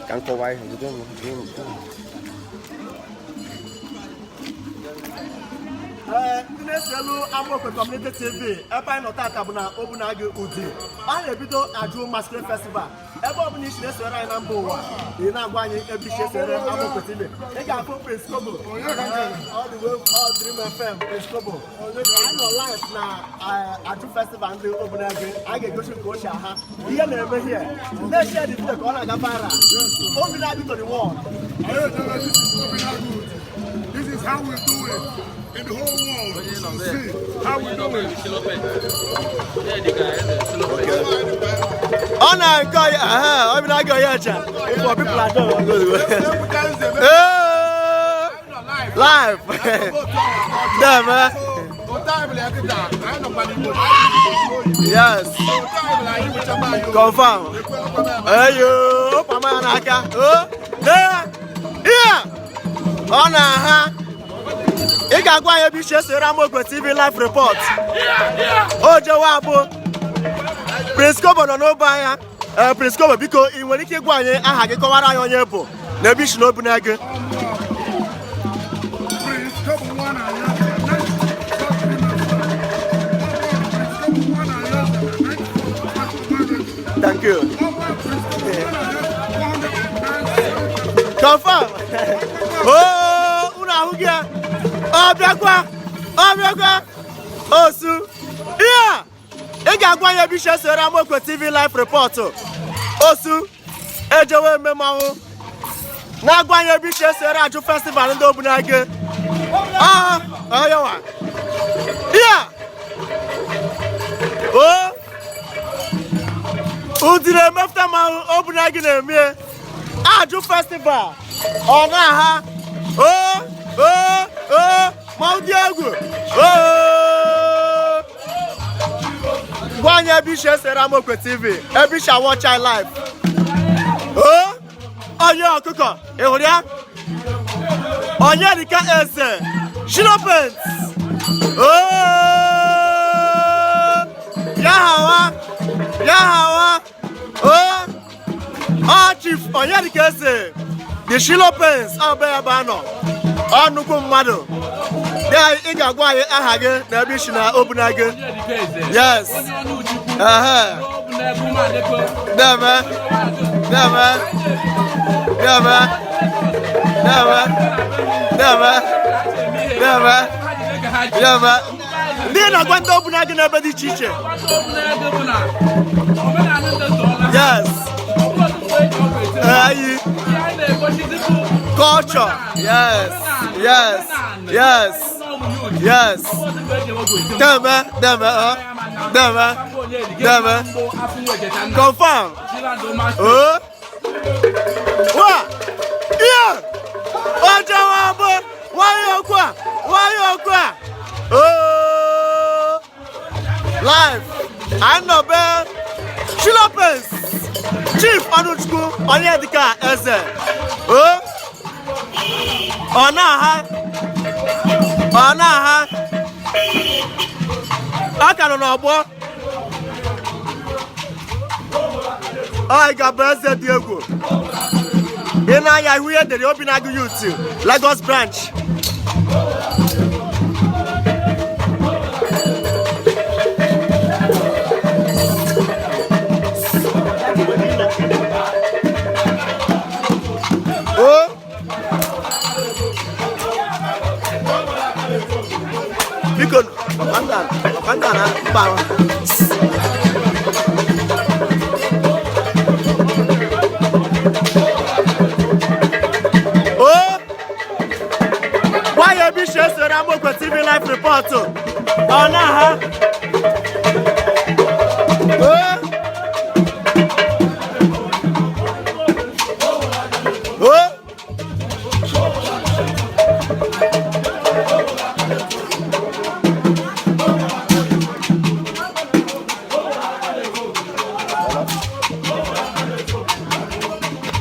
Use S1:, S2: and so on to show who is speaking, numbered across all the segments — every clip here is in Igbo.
S1: Ka m kọwaa ihe, jide m, jide m, jide m.
S2: Ee, ndị na-eselu Amaokwe Community TV, ebe anyị nọ tata bụ na Obunagu Udi. A na-ebido Ajụ Masquerade Festival. Ebe ọ bụla isi na-esoro anyị na mba ụwa, ị na-agwa anyị ebe isi esere Amaokwe TV, ị ga-afụ Prince Kobo all the way all Dream FM. Prince Kobo, anyị nọ live na Ajụ Festival ndị Obunagu. Anyị ga-egosi nke ochie ha ihe na-eme here. Na-eshare the video ka ọ na-aga viral. Obunagu to the world.
S3: This is how we do it in the whole world. You should see how we do it.
S2: Ọ na-nke Obunagu onye ọcha for people at home. Hey! Live! Damn, man. Yes. Confirm. Hey, yo. Pama ya n'aka. Oh, there. Here. Ọ na-aha. Ị ga-agwa anyị ebe isi esere Amaokwe TV live report. O jewe abụ. Prince Kobo nọ n'obe anya. Ee, Prince Kobo, biko, ị nwere ike ịgwa anyị aha gị, kọwara anyị onye bụ na ebe isi n'Obunagu?
S3: Prince Kobo one and
S2: Thank you. Confirm. Oh, unu ahụ gị ya. Ọ bịakwa. Ọ bịakwa. Osu. Ihe a, ị ga-agwa anyị ebe isi esere Amaokwe TV live report. Osu ejewe eme mmanwụ. Na-agwa anyị ebe isi esere Ajụ Festival ndị Obunagu. Ah, ọ yawa. Ihe a. O. Udi na-emepụta mmanwụ Obunagu na-eme Ajụ Festival. Ọ na-aha o o o mmanwụ dị egwu o. Gwa anyị ebe isi esere Amaokwe TV, ebe isi awatch anyị live. O onye ọkụkọ, ị hụrụ ya? Onye dịka eze Shilopent o ya hawa ya hawa o. Ọ Chief Onyedika Eze, the Shilopens, ọ bụ ebe a nọ. Ọ nnukwu mmadụ. Ya ị ga-agwa anyị aha gị na ebe isi na Obunagu. Yes. Ehe. Deme. Deme. Deme. Deme. Deme. Deme. Deme. Ndị na-agwa ndị Obunagu n'ebe dị iche iche. Yes. Ayi. Culture. Yes. Deme, deme, deme, deme. Confirm. Oh. Wa. Yeah. Ọjọ́ wa bọ̀, wáyé okú à, wáyé okú à. Oh. Live. À ń nọ bẹ́ẹ̀. Shilopens. Chief Ọnụchukwu Onyedika Eze. Oh. Ọ na-aha. Ọ na-aha. Ọ ka nọ n'ọgbọ. Ọ ga-abụ eze dị egwu. Ị na-anya ihu ihe dere Obinagu Youth Lagos branch. O biko, ọkwa na mba. O gwa ya ebe isi esere Amaokwe TV live report. Ọ na-aha o. O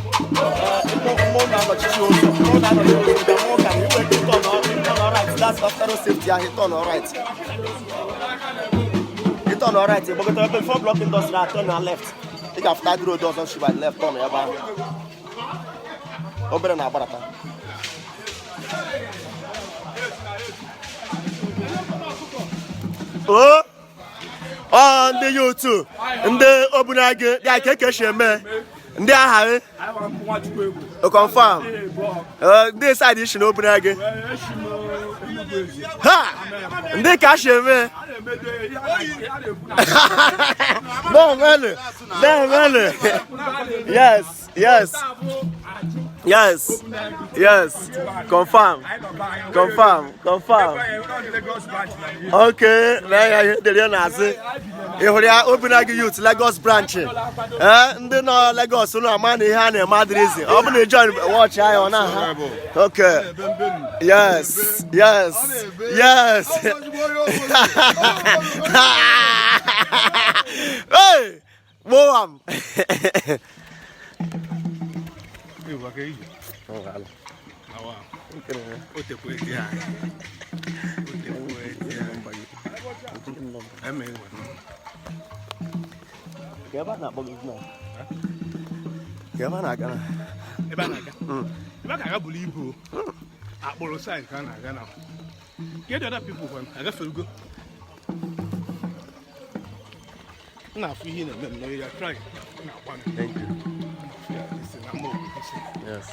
S2: mmụọ na-anọchichi ụzọ, mmụọ na-anọchi ụzọ, ka mmụọ ka inwe ike ịturn right. That's after road safety ahụ. Ịturn right, ịturn right, ịgbagota ebe before block industry, turn na left, ị ga-afụta road ọzọ shi by left, turn ebe ahụ. Obere na-agbarata. O ọ ndị youth, ndị Obunagụ dị ka eke si eme ndị agha gị. Confirm. Ndị side isi na Obunagụ ha ndị ka si eme. Na-emenụ, na-emenụ. Yes, confirm, confirm, confirm. Okay, na ya ihe dere ya n'azụ. Ị hụrụ ya? Obunagụ Youth Lagos branch. Ee, ndị nọ Lagos ụlọ ama na ihe a na-eme adịrịzi. Ọ bụ na ị join watch ya, ọ na-aha. Okay, yes. Hey, gbowam. Ka ebe a na-akpọ gị na? Ka ebe a na-aga na?
S3: Ebe a na-aga, ebe a ka-aga buru ibu akpụrụ side ka a na-aga na. Get the other people kwan agaferugo. M na-afụ ihe ị na-eme m na ya try na-agba m.
S2: Thank you.
S3: Ya isi na mma obodo isi.
S2: Yes.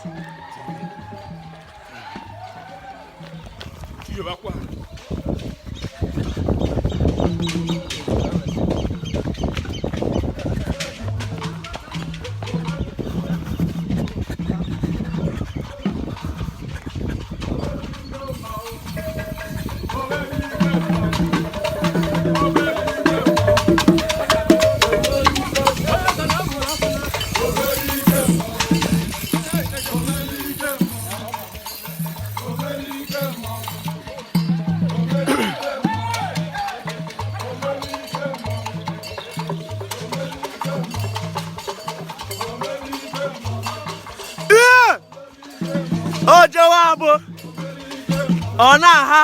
S3: Yorùbá.
S2: Ihe! O jewe abụ ọ na-aha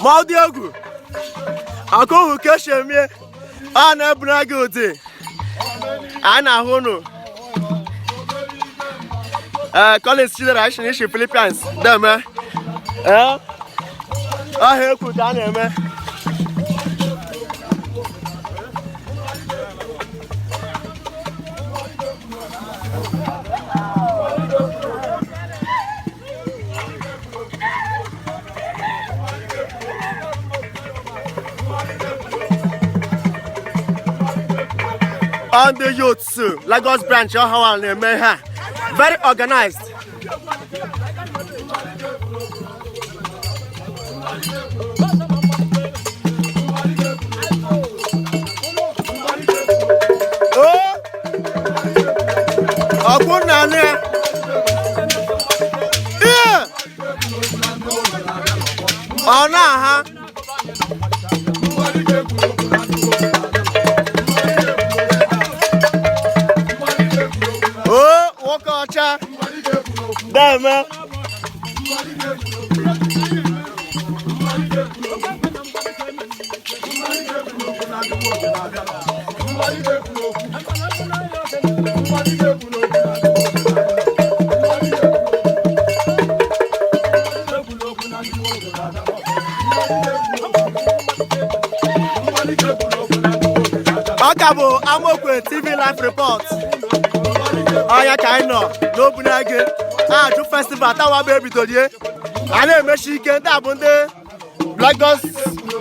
S2: ma ọ dị egwu akụhụ ka esi emie. Ọ na-ebuna gị ụdị a na-ahụ unu. Ee, Collins Chidera isi isi Philippines deme. Ee, ọha ekwu ka a na-eme. On the youths Lagos branch ọhawa na-eme ha very organized. Oh! Ọkwụ na anụ ya. Ihe! Ọ na-aha. O nwoke ọcha deme. Ọ ka bụ Amokwe TV live report. Ọnya ka anyị nọ n'Obunagụ Ajụ Festival tawa bụ ebidorie a na-emechi ike. Ndị a bụ ndị Lagos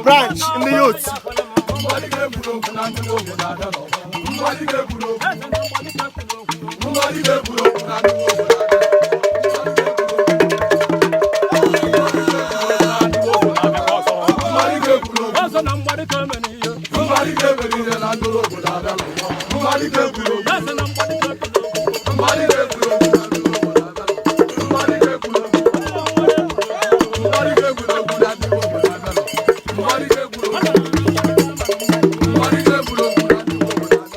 S2: branch, ndị youth.
S4: Ọzọ na mgbarịta emere ihe. Eze na mgbarịta emere.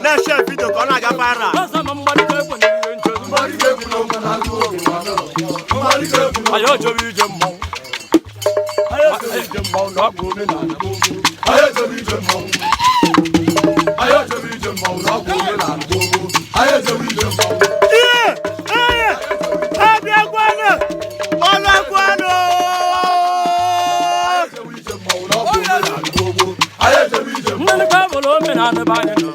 S2: Na-eche video ka ọ na-aga viral.
S4: Ọzọ na mgbarịta ekwe na ihe nche. Anyị ejebe ije mmọnwụ. Anyị ejebe ije mmọnwụ na ọ bụ omenala gboo.
S3: Anyị ejebe ije mmọnwụ. Anyị ejebe ije mmọnwụ na ọ bụ omenala gboo. Anyị ejebe ije mmọnwụ.
S2: Ihe!
S4: Ndị nke bụrụ omenala be anyị nọ.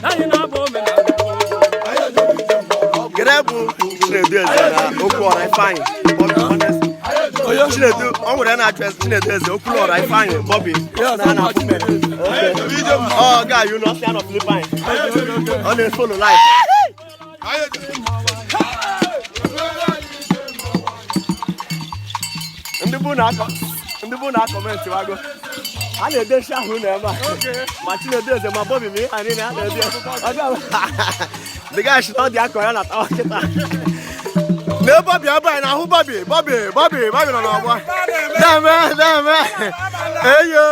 S4: Anyị na-abụ omenala gboo.
S2: Kedu bụ Chinedu Eze na Okwuluọra Ifeanyị Bobby honest? Chinedu, ọ nwere ya na-achụ eze Chinedu Eze, Okwuluọra Ifeanyị Bobby na na-afụ mere. Ọ ga you know, ọ nọ Philippines. Ọ na-efolo live. Ndị bụ na-akọ ndị bụ na-akọmentị wago. A na-ede nshi ahụ na ebe a. Ma Chinedu Eze ma Bobby ma ihe a niile a na-ede. Ọ ga- The guy should not dị akọ ya na tawa kịta. Lee Bobby ebe anyị na-ahụ Bobby, Bobby, Bobby, Bobby nọ n'ọgbọ. Deme, deme. Eyo.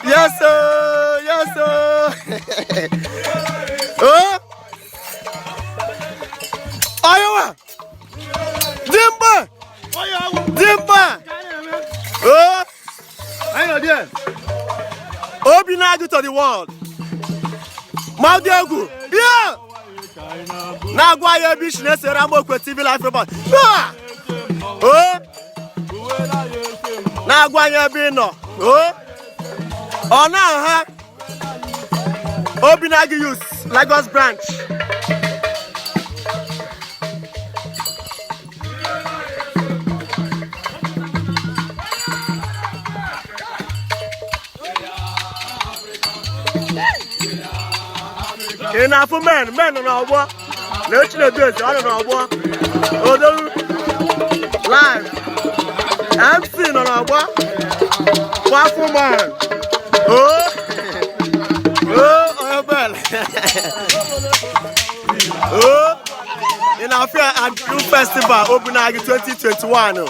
S2: Yes o, yes o. Oh. Ayowa. Dimba. Dimba. Oh. Obi na-agụ to the world. Mmadụ egwu. Yeah. Na-agwa ya ebe isi na-esere Amaokwe TV live report. Ah! Oh! Na-agwa ya ebe ị nọ. Oh! Ọ na-aha Obinagụ Youth Lagos branch. Ị na-afụ men men nọ n'ọgbọ na Chinedu Eze ọ nọ n'ọgbọ Odogwu live MC nọ n'ọgbọ Kwafụ man o o onye bel o ị na-afụ ya Aju Festival Obinagụ 2021 o.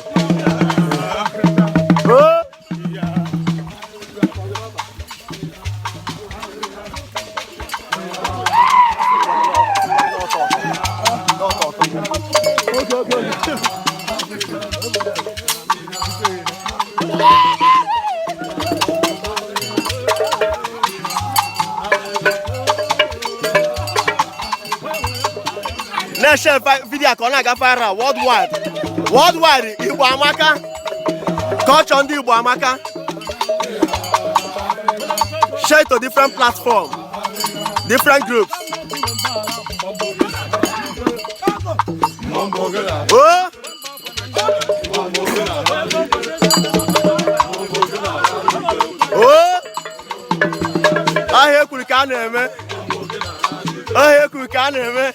S2: Na-eshe vidiyo ka ọ na-aga viral worldwide, worldwide. Igbo amaka, culture ndị Igbo amaka. Share to different platform, different groups. Oh, oh, ahịa ekwuru ka a na-eme, ahịa ekwuru ka a na-eme.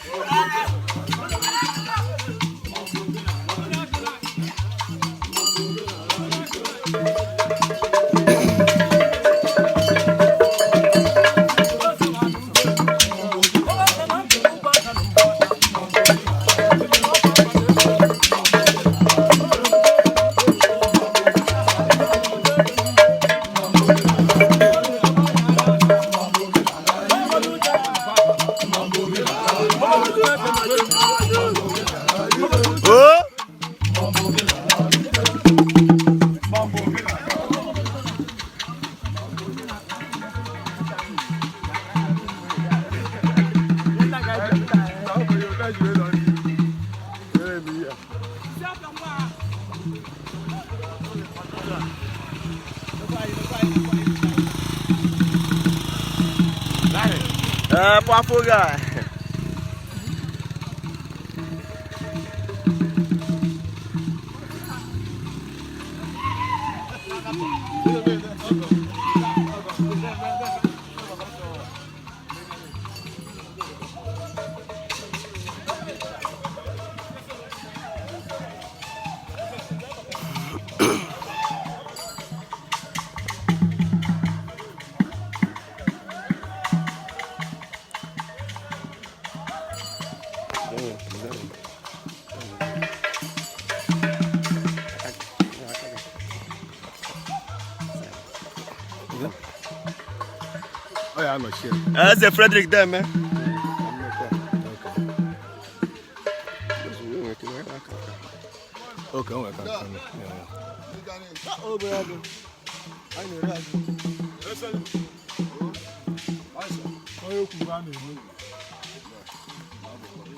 S2: Oh! Powerful guy.
S3: Ọ ya anọchie.
S2: Eze Frederick Deme.
S3: Oke, o nwere ka nke nọ. Ya, ya.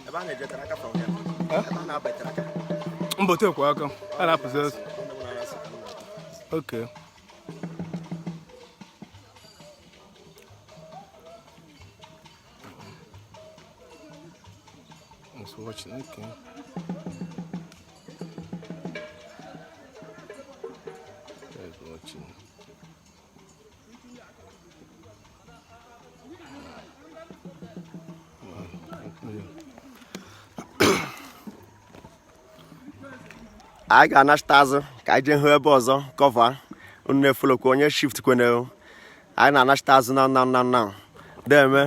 S2: Ebe a na-eje tere aka from here. Ebe a na-aba tere aka.
S3: Mbọ tekwa aka. A na-apụzi. Okay. It's watching. Okay. It's watching.
S2: Anyị ga-anachite azụ ka anyị jee hụ ebe ọzọ cover. Unu na-efollowkwa onye shift kwene. Anyị na-anachite azụ na na na na deme.